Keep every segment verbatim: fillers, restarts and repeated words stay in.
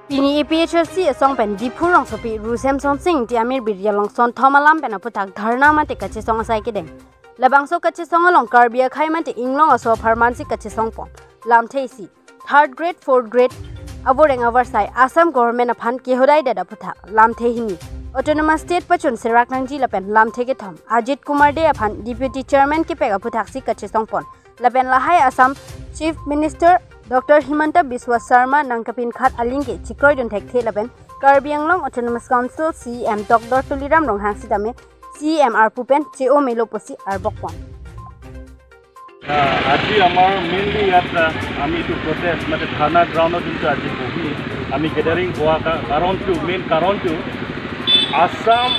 Pini A P H L C asong pen Diphu rongsopi Ru Semson Sing Ingti amir biri along sonthom alam pen aphuthak dharna mate kachesong asai kedeng. Labangso kachesong along Karbi akhei mate inglong aso apharmansi kachesong pon. Lamthe isi, third grade, fourth grade avoreng avarsai Assam government aphan kehodai det aphuthak. Lamthe hini, Autonomous State pachun serak nangji lapen lamthe kethom, Ajit Kumar Dey aphan Deputy Chairman kepek aphuthaksi kachesong pon. Lapen lahai Assam Chief Minister Doctor Himanta Biswa Sarma nangkapinkhat aling ke chikroidun thekthe lapen Karbi Anglong Autonomous Council C E M Doctor Tuliram Ronghang sitame C E M arpu pen che-o melo pusi arbok pon. আহ, আজি আমাৰ মেইনলি ইয়াত, আহ, আমি এইটো প্ৰটেষ্ট, মানে ধৰ্ণা গ্ৰাউণ্ডত যোনটো আজি বহি আমি গেডাৰিং হোৱা কা-, কাৰণটো, মেইন কাৰণটো আছাম,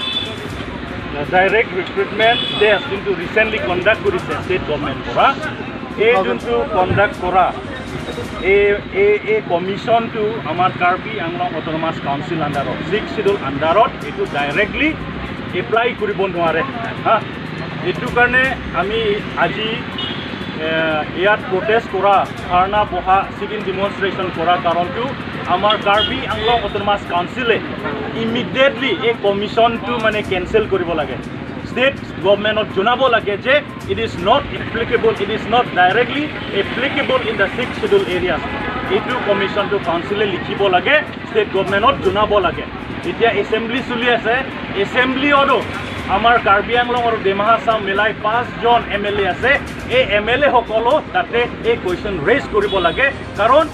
আহ, ডাইৰেক্ট ৰিক্ৰুটমেণ্ট টেষ্ট যোনটো ৰিচেণ্টলি কণ্ডাক্ট কৰিছে ষ্টেট গভৰ্ণমেণ্ট পৰা, এই যোনটো কণ্ডাক্ট কৰা এই, এই, এই কমিশ্যনটো আমাৰ কাৰ্বি আংলং অট'নমাছ কাউন্সিল আণ্ডাৰত, ছিক্স শ্বিডিউল আণ্ডাৰত এইটো ডাইৰেক্টলি এপ্লাই কৰিব নোৱাৰে। হা, এইটো কাৰণে আমি আজি, এ, ইয়াত প্ৰটেষ্ট কৰা, ধৰ্ণা বহা, চিট ইন ডেমনষ্ট্ৰেশ্যন কৰা কাৰণটো আমাৰ কাৰ্বি আংলং অট'নমাছ কাউন্সিলে ইমিডিয়েটলি এই কমিশ্যনটো মানে কেঞ্চেল কৰিব লাগে। ষ্টেট গভৰ্ণমেণ্টত জনাব লাগে যে it is not applicable, it is not directly applicable in the six schedule areas. এইটো কমিশ্যনটো কাউন্সিলে লিখিব লাগে, ষ্টেট গভৰ্ণমেণ্টত জনাব লাগে। এতিয়া এছেম্বলি চলি আছে, এছেম্বলিতো আমাৰ কাৰ্বি আংলং আৰু ডিমা হাছাও মিলাই পাঁচজন এম এল এ আছে। এই এম এল এ সকলো তাতে এই কুৱেশ্যন ৰেইজ কৰিব লাগে, কাৰণ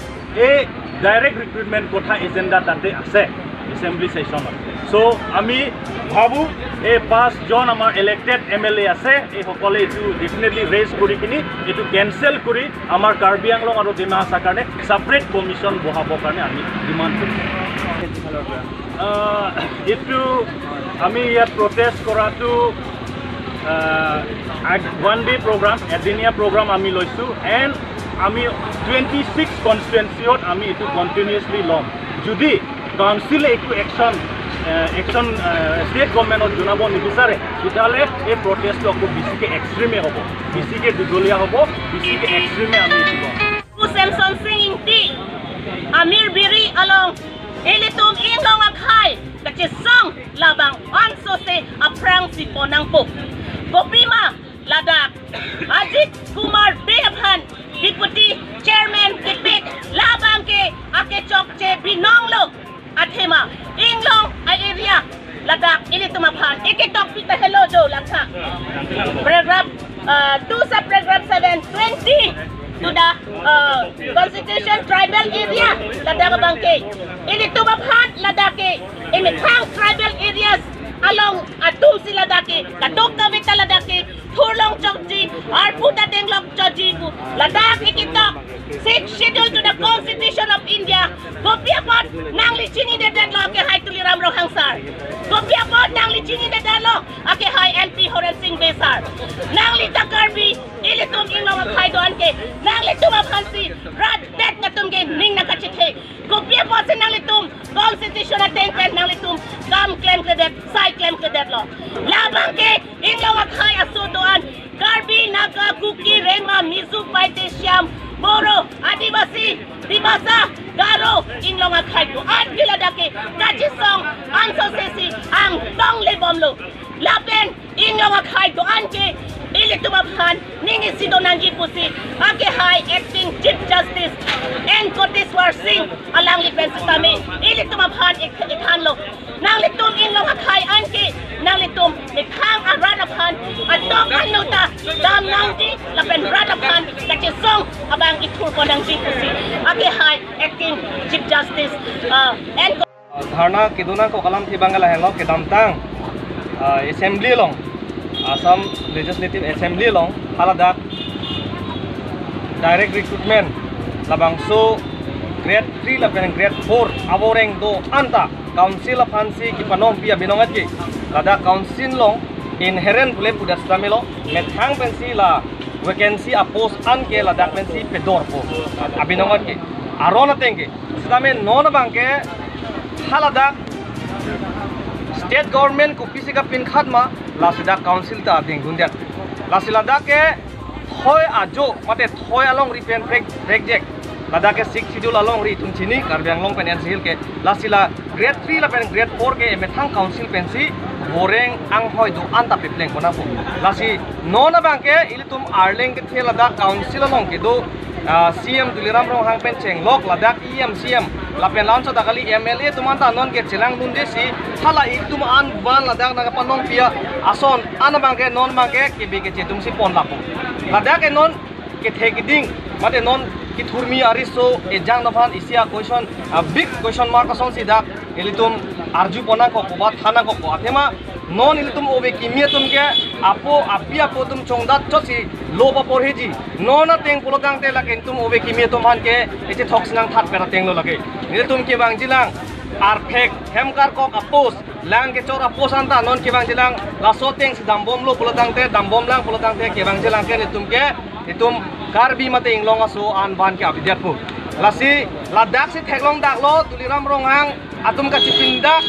এই ডাইৰেক্ট ৰিক্ৰুটমেণ্ট কথা এজেণ্ডা তাতে আছে এছেম্বলি ছেছনত। চ' আমি ভাবোঁ এই পাঁচজন আমাৰ ইলেক্টেড এম এল এ আছে, এইসকলে এইটো ডেফিনেটলি ৰেইজ কৰি কিনি এইটো কেঞ্চেল কৰি আমাৰ কাৰ্বি আংলং আৰু ডিমা হাছাওৰ কাৰণে ছেপাৰেট কমিশ্যন বহাবৰ কাৰণে আমি ডিমাণ্ড কৰিছোঁ। আহ, এইটো আমি ইয়াত প্ৰটেষ্ট কৰাটো, আহ, আগ-, ওৱান ডে প্ৰগ্ৰাম, এদিনীয়া প্ৰগ্ৰাম আমি লৈছোঁ। এণ্ড আমি টুৱেণ্টি ছিক্স কনষ্টিটুৱেঞ্চিত আমি এইটো কণ্টিনিউৱাছলি ল'ম। যদি কাউন্সিলে একো একশ্যন, এ, একশ্যন, এ, ষ্টেট গভৰ্ণমেণ্টত জনাব নিবিচাৰে, তেতিয়াহ'লে এই প্ৰটেষ্টটো আকৌ বেছিকৈ এক্সট্ৰিমে হ'ব, বেছিকৈ দীঘলীয়া হ'ব, বেছিকৈ এক্সট্ৰিমে আমি এইটো ল'ম। Pu Semson Sing Ingti amir biri along ilitum inglong akhei kachesong labang ansose aphrangsi pon nangpo. Kopima ladak Ajit Kumar Dey aphan Deputy Chairman kepek labang ke akechokche binonglo. Athema inglong a-area ladak ilitum aphan eketok pita helo jo langkha. Paragraph, uh, two sub paragraph seven twenty to the, uh, constitution tribal area ladak abang ke ilitum aphan ladak ke emethang tribal areas along atumsi ladak ke kadokave ta ladak ke thurlong chokji, arpu ta tenglong chokji pu ladak eketok Sixth Schedule to the Constitution of India. Kopi apot nangli chinidedetlo akehai Tuliram Ronghang sir? Kopi apot nangli chinidedetlo akehai M P Horen Sing Bey sir? Nangli ta Karbi, ilitum inglong akhei do-an ke nanglitum aphansi rat det atum ke ning nangkachethe. Kopi apotsi nanglitum Constitution ateng pen nanglitum kam klemkledet, sai klemkledetlo? Labang ke inglong akhei aso do-an Karbi, Naga, Kuki, Rema, Mizo, Paite, Shyam, Boro, Adivasi, Dimasa, Garo, inglong akhei do-an ke ladak ke kachesong ansosesi angtong lebomlo. Lapen inglong akhei do-an ke ilitum aphan ning isi do nangji pusi akehai Acting Chief Justice N Koteswar Singh alangli pen sitame ilitum aphan ik-, ikhanlo. Nanglitum inglong akhei an ke nanglitum methang arat aphan atok anu ta dam nangji lapen rat aphan kachesong abang ithurpon nangji pusi akehai Acting Chief Justice, uh, N Ko- Dharna kedun nangkok alamthe abang ke lahenlo, kedamtang, ah, Assembly along, Assam Legislative Assembly along haladak direct recruitment labangso grade three lapen grade four avoreng do-an ta council aphansi kepanongpi abinong at ke ladak council along inherent pule puda stamelo, methang pensi la vacancy a-post an ke ladak pensi pedorpo abinong at ke. Aron ateng ke sitame non abang ke haladak state government kopisi kapinkhat ma, lasi dak council ta dingdundet. Lasi ladak ke thoi ajo mate thoi alongri pen prek-, prekjak Ladak ke Sixth Schedule alongri itum chini, Karbi Anglong pen N C Hills ke. Lasi la grade three lapen grade four ke emethang council pensi voreng anghoi do-an ta pepleng konatpo. Lasi non abang ke ilitum arleng kethe ladak council along kedo, ah, C M Tuliram Ronghang pen chenglok ladak E M, C M lapen la-anchot ta kali, M L A atum anta non ke chelangdunde si hala itum an van ladak nangpanong pia ason an abang ke non abang ke kebe keche atum si pon lapu. Ladak ke non kethe keding, mate non kethurmi ariso ejang aphan isi a-question, a-big question mark asonsi dak ilitum arju pon nangkokpo ba than nangkokpo. Athema non ilitum ove kimi atum ke apo api apo atum chongdat chotsi lo paporheji. Non ateng pulo tangte lake ilitum ove kimi atum aphan ke echethok si nangthat pen ateng lo lake. Ilitum kevangjilang arphek hem karkok a-post, lang kechor a-post anta non kevangjilang, laso atengsi dambomlo pulo tangte, dambomlang pulo tangte kevangjilang ke ilitum ke, itum Karbi mate Inglong aso an van ke abidiatpo. Lasi ladak si theklongdaklo Tuliram Ronghang atum kachipindak,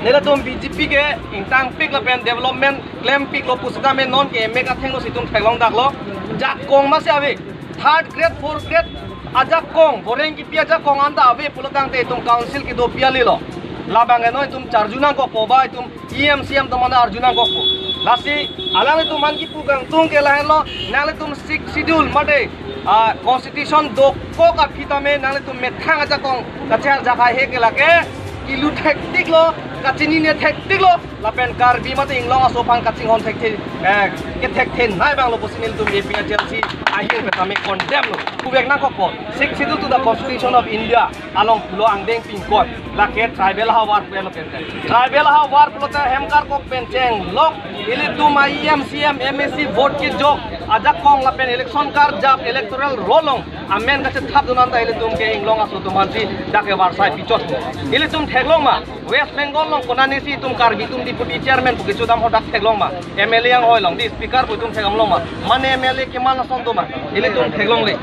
nelitum B J P ke ingtangpik lapen development klempiklo pusitame non ke emek athengno si itum theklongdaklo. Jakong masi ave, third grade, fourth grade ajakong, voreng kipi ajakong anta ave pulo tangte itum council kedo pi alilo. Labang ke non itum charju nangkokpo ba itum E M, C M atum anta arju nangkokpo. Lasi alanglitum aphan kipu kangtung ke lahenlo, nanglitum Sixth Schedule mate, ah, constitution dokok aphi tame nanglitum methang ajakong kachehar jakhai he ke lake kilu thektiklo, kachinine thektiklo, lapen Karbi mate Inglong aso aphan kachinghon thekthe, eh, kethekthe nai abanglo pusi nelitum A P H L C ahin pen tame condemn lo. Kuvek nangkokpo, Sixth Schedule to the Constitution of India along pulo angdeng pingkoi, lake tribal havar pulo pen. Tribal havar pulote hem karkok pen chenglok, ilitum a-E M, C M, M A C vote kejok ajakong lapen election karjap electoral roll along amen kachethapdun anta ilitum ke Inglong aso atum aphansi dak ke varsai pichot. Ilitum theklong ma, West Bengal along konane si itum Karbi atum deputy chairman pu kechodam ho dak theklong ma. M L A anghoi along di, speaker pu itum theklong ma. Mane M L A keman ason do ma. Ilitum theklongle.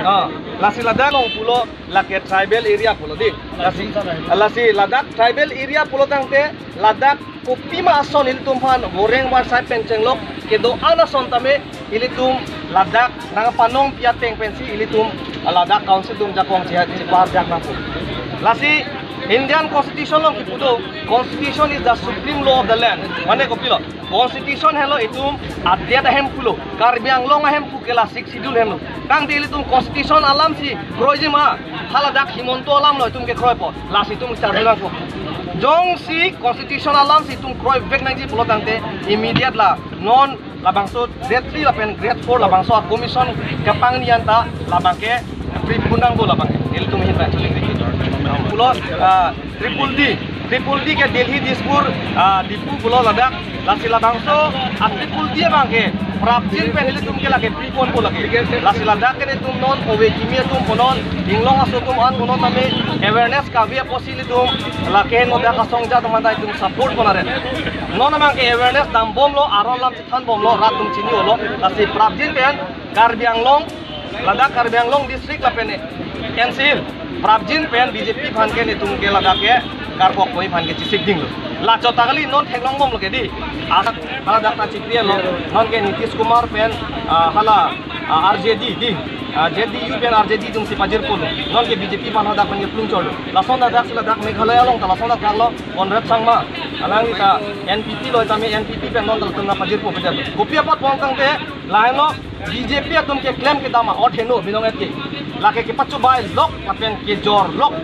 Ah, lasi ladak along pulo lake tribal area pulo di. Lasi, lasi ladak tribal area pulo tangte ladak kopima ason ilitum aphan voreng varsai pen chenglok kedo-an ason tame ilitum ladak nangpanong pi ateng pensi ilitum ladak council atum jakong cheha chepar jak nangpo. Lasi Indian Constitution along kipu do, Constitution is the supreme law of the land. Mane kopilo? Constitution helo itum adet ahemphu lo, Karbi Anglong ahemphu ke la Sixth Schedule hemlo. Tangte ilitum Constitution alamsi kroiji ma, haladak Himanta alamlo itum kekroipo, lasi itum charju nangkok. Jongsi Constitution alamsi itum kroivek nangji pulo tangte immediate la non labangso grade three lapen grade four labangso a-commission kepangni anta labang ke prepone nangpo labang ke. Ilitum ahin pen chuling riki. Pulo, ah, triple D, triple D ke Delhi, Dispur, ah, Diphu pulo ladak. Lasi labangso a-triple D abang ke prapjin pen ilitum ke lake preponepo lake. Lasi ladak ke itum non ove kimi atum punon, Inglong aso atum an punon tame awareness kave apotsi ilitum lake no dak asong jat atum anta itum support pon are. Non abang ke awareness dambomlo, aron alam thanbomlo, rat atum chini-olo. Lasi prapjin pen Karbi Anglong, ladak Karbi Anglong district lapen N C Hills prapjin pen B J P aphan ke nelitum ke ladak ke karkok koi aphan ke chesik dinglo. Lachot ta kali, non theklongbomlo ke di. Adak, ladak ta chikri lo, non ke Nitish Kumar pen, ah, hala, ah, R J D di, ah, J D U pen R J D atumsi pajirpo lo. Non ke B J P aphan hadak pen ke plung cholo. Lason dak si ladak Meghalaya along ta lason dak lo, Conrad Sangma, alangli ta N P P lo tame N P P pen non ta latum ta pajirpo pedet. Kopi apot pon tangte lahenlo, B J P atum keklem kedam a-ot heno binong et ke. Lake kepachobei lok lapen kejor lok.